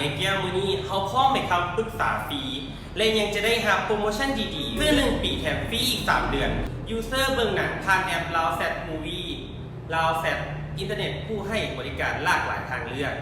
ໃນເກມມື້ນີ້ເຮົາພ້ອມໃຫ້ຄຳປຶກສາຟຣີ ແລະ ຍັງຈະໄດ້ຮັບໂປຣໂມຊັນດີໆ ຊື້ໜຶ່ງປີແຖມຟຣີອີກສາມເດືອນ. ຢູເຊີເບິ່ງໜັງຜ່ານແອັບ Lao Sat Movie Lao Sat Internet ຜູ້ໃຫ້ບໍລິການຫຼາກຫຼາຍທາງເລືອກ.